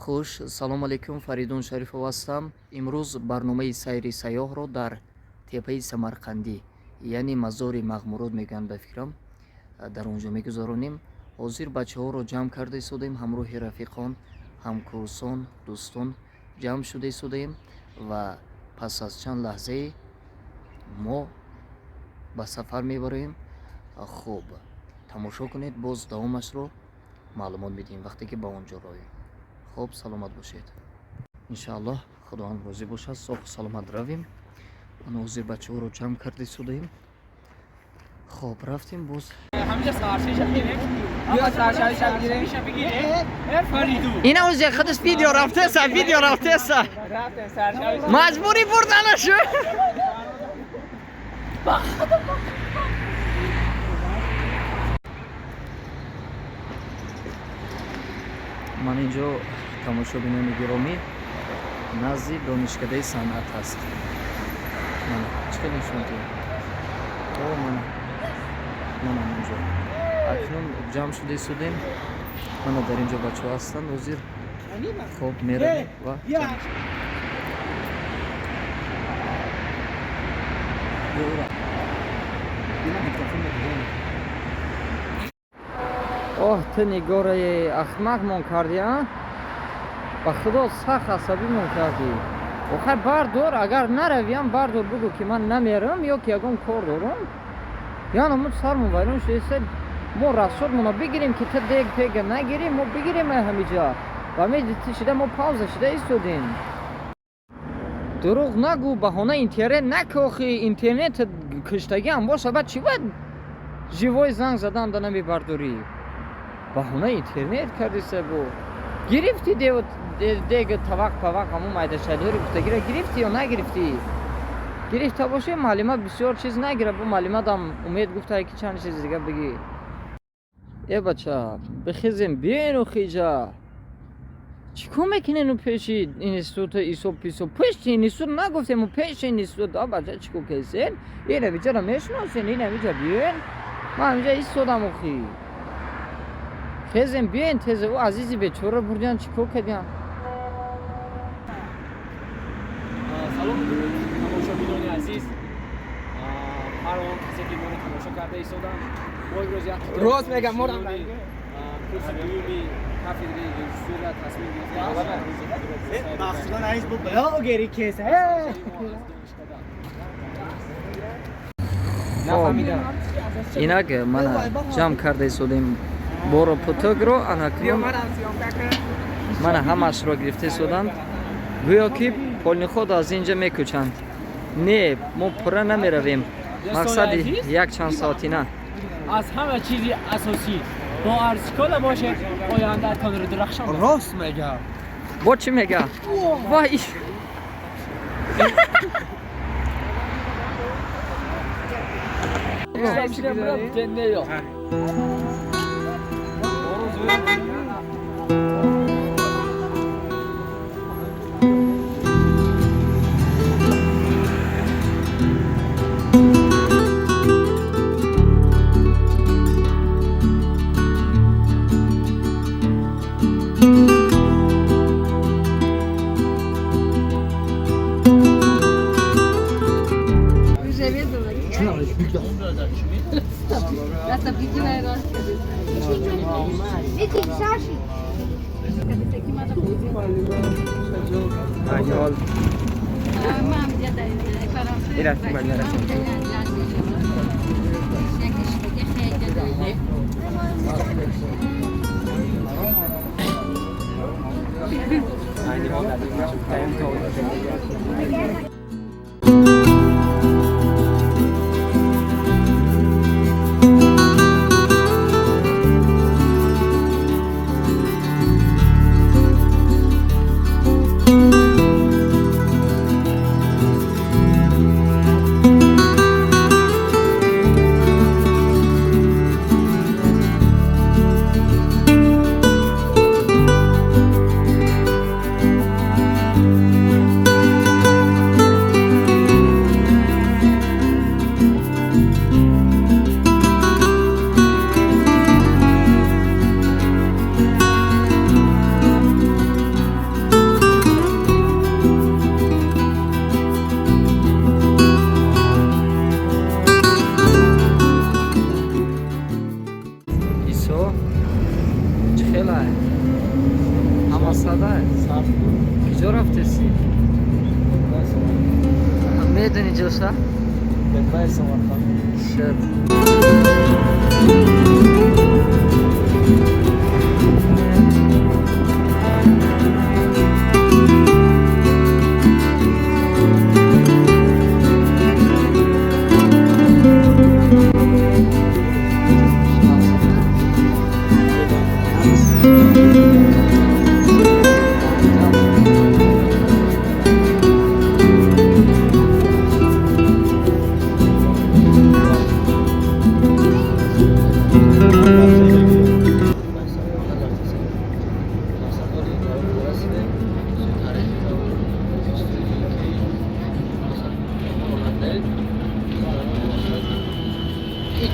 Хуш, салом алейкум, Фаридун Шарифов ҳастам. Имрӯз барномаи сайри сайёҳро дар теппаи Самарқандӣ, яъне мазори Мағмурод мегӯянд, ба фикрам, дар он ҷо мегузаронем. Ҳозир бачаҳоро ҷамъ карда истодаем, ҳамроҳи рафиқон, ҳамкурсон, дӯстон ҷамъ шуда истодаем ва пас аз чанд лаҳзае мо ба сафар мебароем. Хуб, тамошо кунед, боз давомашро маълумот медиҳем, вақте ки ба он ҷо роем. Хуб, саломат бошед. Иншааллоҳ, Худованд розӣ бошад, соҳу саломат равем. Ана ҳозир бачаҳоро ҷамъ карда истодаем. Хоб, рафтем боз. Ина ӯзи худаш видео рафтеса, видео рафтеса. Маҷбурӣ бурданашу. Ман инҷо, тамошобинони гиромӣ, назди Донишкадаи санъат ҳаст. Мана чӣ хел нишон диҳем? О, мана, мана инҷо акнун ҷамъ шуда истодем. Мана дар инҷо бачаҳо ҳастанд ҳозир. Хоб, меравем ва ҷамъ. Ё, ина микрофон медиҳем. Оҳ, ту нигораи ахмақмон кардӣ, а? Ба Худо, сахт асабимон кардӣ. Охай, бардор, агар наравиам, бардор, бугӯ, ки ман намерам ё ки ягон кор дорам. Яъне мо сармон вайрон шудеса, мо расходмона бигирем, ки ту дег пега нагирӣ, мо бигирем ҳамиҷа. Ва меди шида мо пауза шида истодем. Дурӯғ нагӯ, баҳона интернет накохи, интернет киштагиам боша, баъд чӣ бояд живой занг задан да намебардорӣ? Баҳона интернет кардиса бу. Гирифтӣ дег, тавақ павақ, ҳамун майдашадиҳоро гуфтагиро гирифтӣ ё нагирифтӣ? Гирифта бошӣ, маълима бисёр чиз нагира, бу маълимадам Умед гуфта, ки чанд чизи дига бигӣ. Э, бача, бихезем, биёину хиҷа. Чӣ кор мекунену пеши института исо писо? Пеши институт нагуфтему, пеши институт. А бача, чӣ кор кесен? Ин ҳамиҷаро мешиносен, ин ҳамиҷа биёен. Ман ҳамиҷа истодам охи. Хезем, биёен тезе, ӯ азизи бечора бурдиан, чӣ кор кардиан? Салому дуруд, тамошобинони азиз, ҳар он касе ки моро тамошо карда истоданд. Мо имрӯз як Рост мегам, морам. Курси дуюми кафедраи режиссура тасмим гирифтем. Махсудан азиз бу блогери кеса. Нафаҳмидам. Инак мана ҷамъ карда истодем боро путукро, анакнун мана ҳамаашро гирифта истоданд, гӯё ки полниход аз инҷа мекӯчанд. Не, мо пурра намеравем, мақсади як чанд соатина. Аз ҳама чизи асосӣ бо арзишкола бошед, ояндаатонро дурахшон. Рост мегам. Бо чӣ мега? Вай! Уже видела? Просто прикинай рост. Эти чаши. Айнол. Мам, деда, Ира, балера. Айнол. Хелай. Ҳама садай. Киҷо рафтеси? Медони ҷоша? Шуд.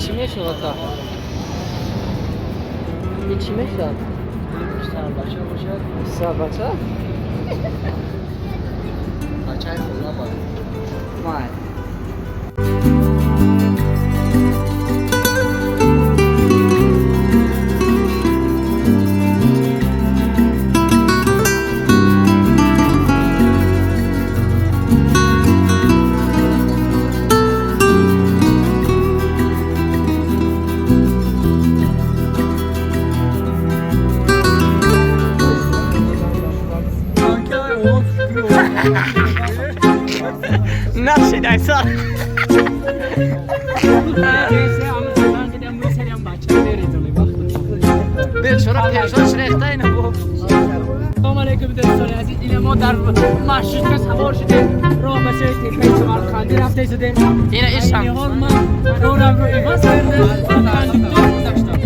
Чӣ мешавад? И чӣ мешавад? Писарбача? Бачаи хона ба. Май. سلام علیکم دوستان عزیز، این ما در ماشین سوار شدیم، راه به سوی تپه سمرقندی رفته شدیم. اینا ایش هم. حال من رورم رو عوض کردم و کندکتور گذاشتم.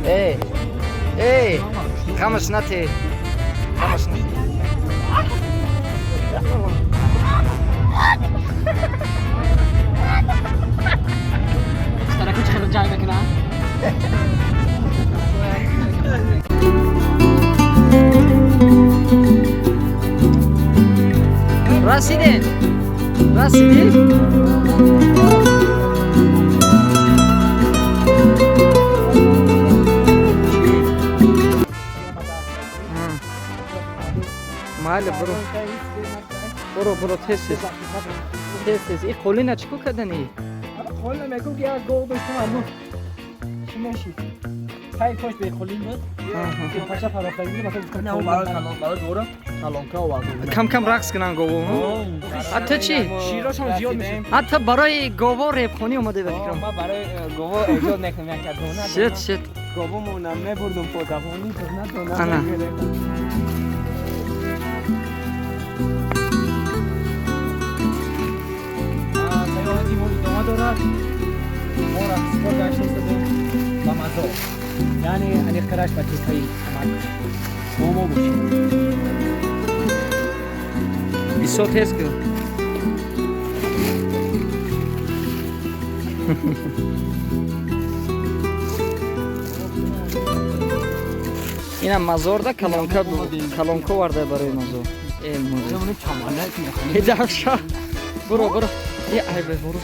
Ey, ey, خمس نتي خمس نتي. ترى كنت خرج جايبك نعم. راسیدین راسیدین. Майли, برو برو برو، تез тез тез тез. И қолина чӣ кор кардани? Қолина мегӯм ки як гов доштам, аммо чӣ мешид? Тай пош беқолин буд. Паша фарохтагӣ буд, масалан гуфтам. Не, барои калон, барои дора калонка овардам. Кам кам рақс кунан гово. А ту чӣ? Широшон зиёд мешид. Ҳатто барои гово репхонӣ омада ба фикрам. Ман барои гово эҷод мекунам як дона. Шит шит. Говомонам мебурдум подавонӣ, дона дона. Ана. Саёҳати мо идома дорад. Мо рақсикор гашта истодем ба мазор, яъне аниқтараш ба теппаи Самарқанд. Бо мо бошед. Бисёр тез кун. Инам мазорда калонка калонка оварда барои мазор. Э, муре. Давша. Буро, буро. Э, ай, буро, буро.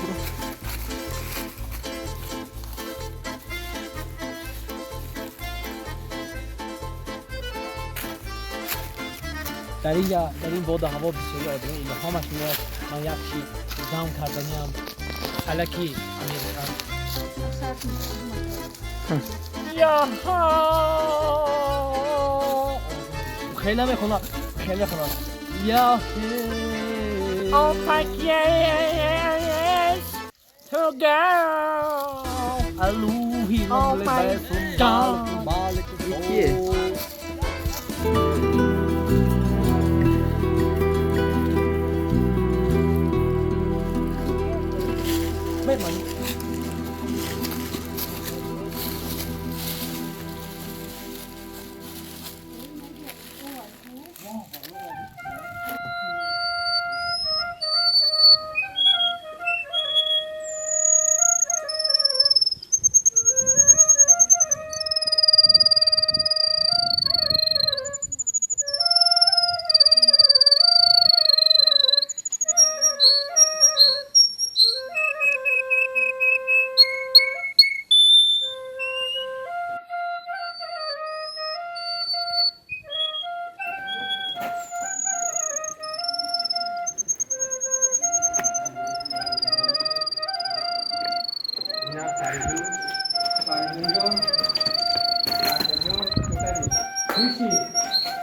Дар ин боду ҳаво бисёри одами илҳомаш меояд. Ман як чи зам карданиам, алаки мерасам. Яҳа, хеле мехона, хеле мехона. Я Oh fuck yes to go. Алуҳи. Oh my God. Кие? Мемонӣ.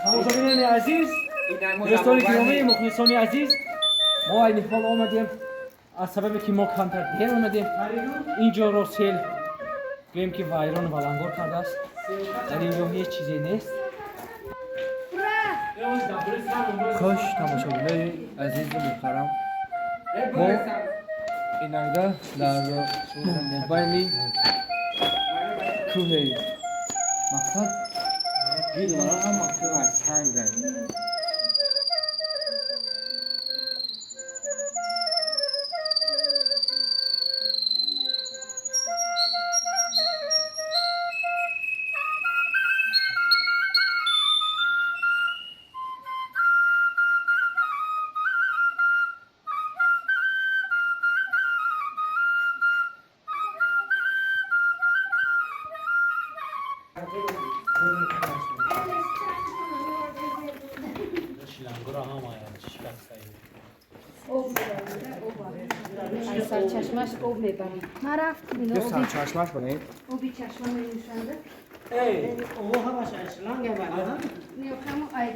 Тамошобинони азиз, дӯстони гиромӣ, мухлисони азиз, мо айни ҳол омадем. Аз сабабе ки мо камтар дер омадем, ин ҷоро сел, гӯем ки, вайрону валангор кардааст. Дар ин ҷо ҳеҷ чизе нест. Хуш, тамошобинои азизу муҳтарам, мо инагда дар мобайни кӯҳе, мақсад гилвара ҳама кӯҳ аз сангай. Шилангура ҳама шикастаи. Аз сарчашмаш об мебарам. Ман рафтам ино оби Сарчашмаш бинед. Оби чашма менӯшанда. О, ҳамаш шланга. Не, ҳамо ай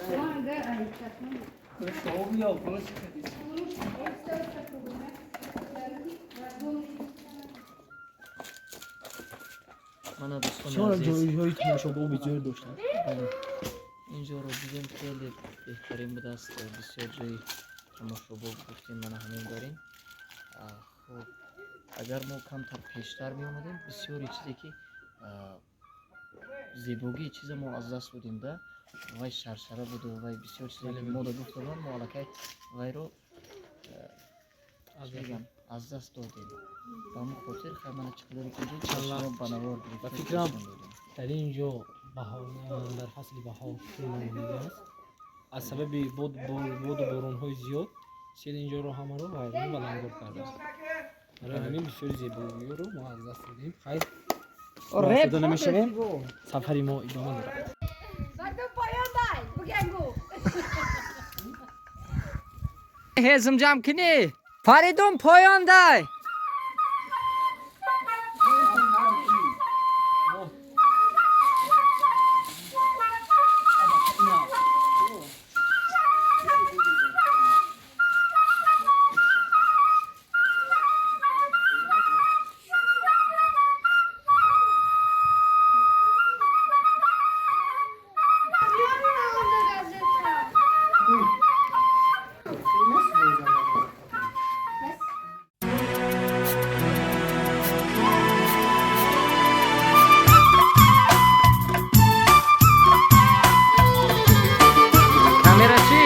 шланга, ай чашма. Об ё пулаш. Мана, дӯстони Чор азиз. ҷойҳои тамошобоби зиёд доштанд. Бале. Инҷоро дидем, хеле беҳтарин будааст, бисёр ҷои тамошобоб гуфтем, мана ҳамин дарин. Хуб, агар мо камтар пештар меомадем, бисёре чизе ки зебогии чиза мо аз даст додем да, вай шаршара буду вай бисёр чизе ки мода гуфта буданд, мо аллакай вайро, чӣ мегӯям, аз даст додем. Ба ҳамин хотир хай, мана чӣ қадаре ки инҷо чашмо ба навор гирифта Ба фикрам, нишон додем. Дар ин ҷо дар фасли баҳор хеле намонида аст. Аз сабаби боду боронҳои зиёд сел ин ҷоро ҳамаро вайрону валангор кардааст. Барои ҳамин бисёри зебоиёро мо аз даст додем. Хайр, рафтода намешавем, сафари мо идома дорад. Бардум поён дай, бугенгу. Ҳезм ҷамъ кунӣ, Фаридун, поён дай. Камера чӣ?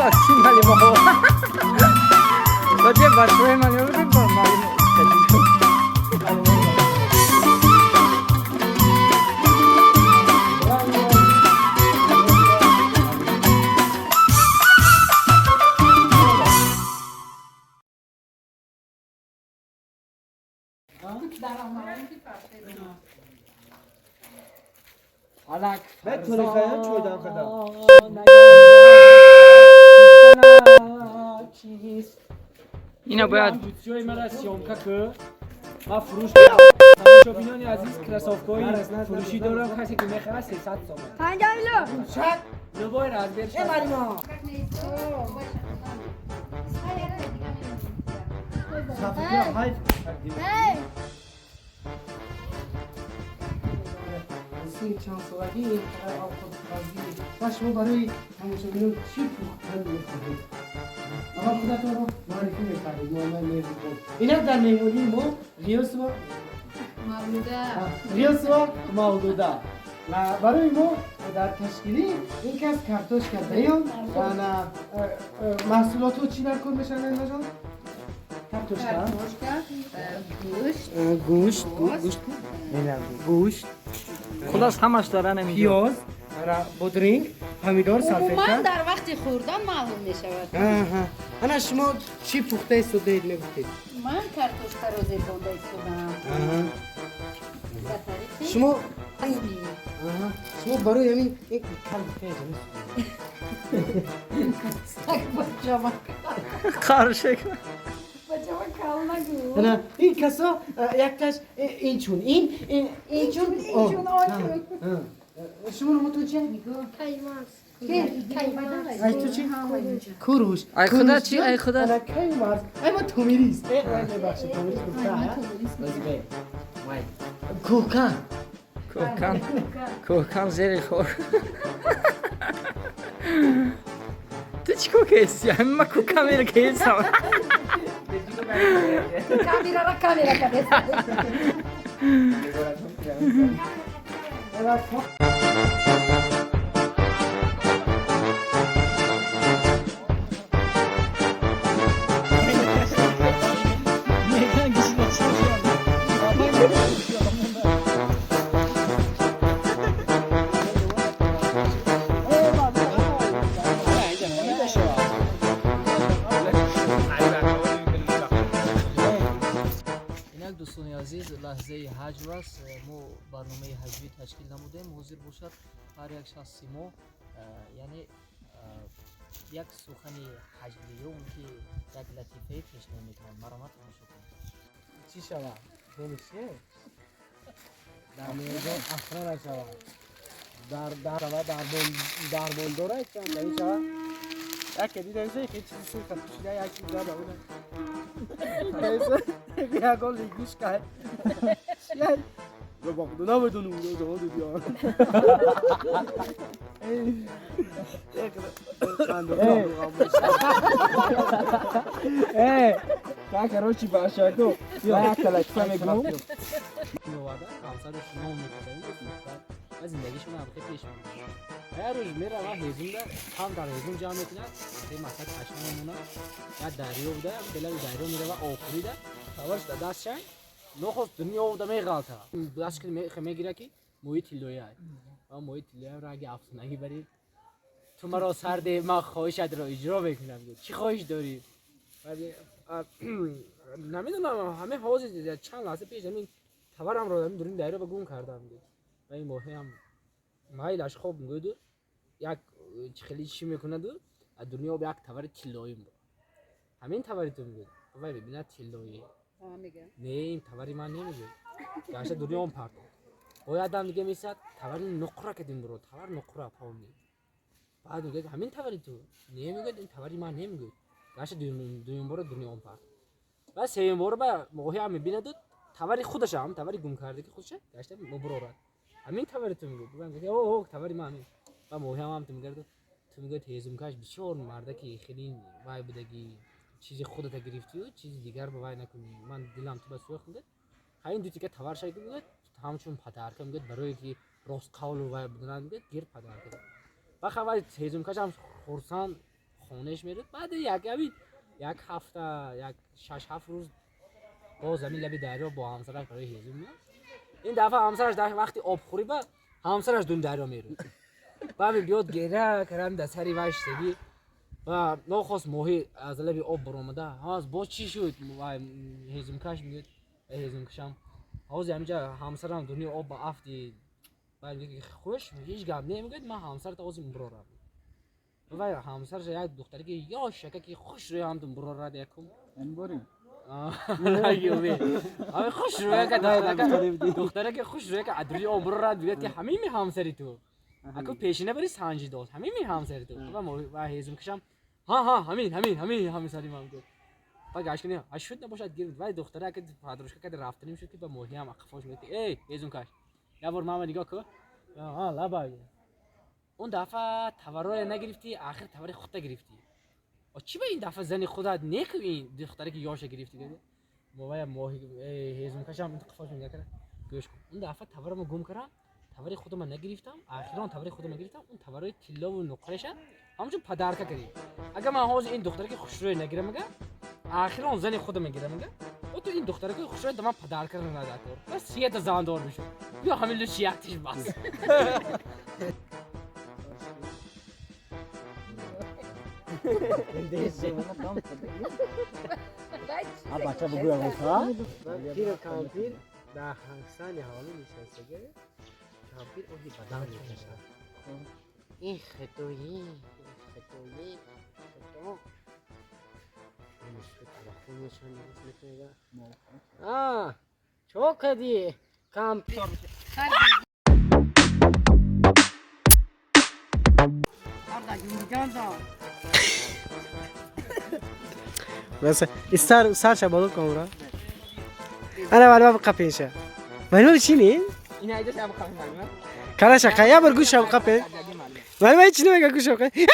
Такси малимаҳо. Бача бачаҳои малима бо малима. فلک اینا باید جوی مرا съёмка ку ма фурӯш тамошобинони азиз кроссовкаҳои фурӯшӣ дорам касе ки мехарад 300 сомон 50 кило. Любой размер. Чанд солагӣ ва шумо барои тамошобинон чӣ пухтан мехоҳед? Аввал худатонро муаррифӣ мекардед, муҳаммад Меҳрибон. Инак дар меҳмонии мо Ғиёсова Ғиёсова Мавлуда ва барои мо дар ташкилӣ ин кас картошка даён ва маҳсулотҳо чӣ дар кор мешаванд, Элмаҷон? Картошка, гӯшт, гӯшт, гӯшт, хулас ҳамаш доран инҷо. Пиёз, бодринг, помидор, салфетка. Умуман дар вақти хӯрдан маълум мешавад. Ана шумо чӣ пухта истодаед мегуфтед? Ман картошкаро зебонда истодам. Ба тариқи Шумо расмӣ. Шумо барои ҳамин кал Так бачама. Қаршек. Бачама кал нагӯ. Ана ин касо якташ инчун ин инчун Инчун, ончун. Шумо номатон чи? Ай ту чи? Куруш. Ай худа чи? Ай худа. Ана Каюмарс. Ай ма Томирис. Ай мебахшед, Томирис гуфта. Кӯҳкан. Кӯҳкан. Кӯҳкан зери хок. Ту чӣ кор кардӣ? Ҳамин ма кӯҳкан мера кардам. Камерара камера кардест. Инак дӯстони азиз, лаҳзаи ҳаҷв аст. Мо барномаи ҳаҷвӣ ташкил намудем. Ҳозир бошад ҳар як шахси мо, яъне як сухани ҳаҷвӣ ё он ки як латифае пешниҳод мекунанд. Марҳамат, тамошо кунед. Чӣ шавад? Донише? Дар меҳргон охрана шавад. Дар дар шавад, дарбондора чанд ин шавад. Яке дидем ки чизи сурх пӯшида, як чиз дада буда. Ягон лягушка. Чия? Бо намедонам, ҷавоб диҳам. Та короче башако як латифа мегӯм. Меоварда ҳамсараш нон мекарда ва зиндагишон ҳам хеле пеш мебурд. Ҳар рӯз мерава ҳезумда, ҳам дар ҳезум ҷамъ мекунад, се масад пашма мемонад, як дарё буда, белави дарё мерава обхӯрида, таварш дар дастшай нохост дунё обда меғалта. Дастш мегира ки моҳи тиллоя ва моҳи тиллоя раги афсонагӣ бари ту маро сарде, ман хоҳишатро иҷро мекунам. Чӣ хоҳиш дорӣ? Намедонам, ҳаме ҳозир чанд лаҳза пеш ҳамин таварамро ҳамин дуруни дарё ба гум кардам. Ва ин моҳиам майлаш хоб мегӯяду як хеле чӣ мекунаду аз дунё об як тавари тиллоӣ мебурад. Ҳамин тавари ту мегӯяд. Вай мебинад тиллоӣ. Не, ин тавари ман намегӯяд. Гашта дунё ом партод. Бояд дам дига месад тавари нуқра кадим бурод, тавар нуқра помни. Баъд мегӯяд ҳамин тавари ту. Не, мегӯяд, ин тавари ман намегӯяд. Гашта дуюм бора дунё ом партод. Ва сеюм бора ба моҳиам мебинаду тавари худаша, ҳам тавари гум кардаги худаша гашта мебурорад. Ҳамин тавари ту мегӯяд. Мегӯяд о, тавари ман ҳамин. Ва моҳиам ҳам ту мегӯяд, ту мегӯяд ҳезумкаш бисёр мардаки хеле вай будагӣ, чизи худата гирифтию чизи дигар ба вай накунӣ. Ман дилам ту ба сӯхт мегӯяд. Ҳамин ду тика тавар шай мегӯяд, ҳамчун падарка мегӯяд, барое ки ростқавлу вай буданад мегӯяд, гир падарка. Ва хавай ҳезумкаш ҳам хурсанд. Хонаш мерад, баъд як ҳафта, як 6-7 рӯз боз ҳамин лаби дарё бо ҳамсараш барои ҳезум меяд. Ин дафъа ҳамсараш дар вақти обхӯрӣ ба ҳамсараш дуни дарё мерад. Ба ҳамин биёд гера карам дар сари вай шиштагӣ ва нохост моҳӣ аз лаби об баромада. Ҳаз боз чӣ шуд? Вай ҳезумкаш мегӯяд: «Ҳезумкашам, ҳозир ҳаминҷа ҳамсарам дуни об ба афти». Баъд мегӯяд: «Хуш, ҳеҷ гап не». Мегӯяд: «Ман ҳамсарата ҳозир мебурорам». Вай ҳамсараш як духтаре ки ёшака ки хушрӯй ҳамтун бурорад якум. Хушрӯяка духтараки хушрӯяка адруи об бурорад, мегӯяд ки ҳамин ҳамсари ту аку пешина бари санҷи дод, ҳамин ҳамсари ту. Ва ҳезумкашам: «Ҳа, ҳа, ҳамин, ҳамин, ҳамин ҳамсари ман», гуфт. Ва гашкани а шуд набошад, гирд вай духтара ки подружка кади рафтаним шуд ки ба моҳиам ақфош мегӯяд ки: «Эй ҳезумкаш, як бор мама нигоҳ кун». «Ҳа, лаба, он дафъа таварроя нагирифтӣ, ахир тавари худта гирифтӣ. Чӣ ба ин дафъа зани худат неку ин духтаре ки ёша гирифтӣ?» Вая моҳи ҳезумкашам қифош мегӯяд: «Гӯш кун, он дафъа таварамо гум кардам, тавари худама нагирифтам, ахирон тавари худама гирифтам, он таварои тиллову нуқраша ҳамчун подарка кардӣ. Агар ман ҳозир ин духтаре ки хушрӯй нагирам, ага ахирон зани худама гирам, ага о ту ин духтаре ки хушрӯй да ман подарка надакор, бас сията зандор бишуд, ё ҳамин лучи яктиш бас». Бача бугӯя. Пиру кампир дар ҳангсани ҳавлӣ нишастага, кампир оҳи бадан мекашад: «Ин хатоӣ, хатоӣ, хато». Чо кардӣ, кампир? بس استار سر شبادو کامرا انا ولی باب قپینشه ولی چی نی؟ کلا شقه یا بر گوش قپین ولی ما چی نمیگه گوش قپین.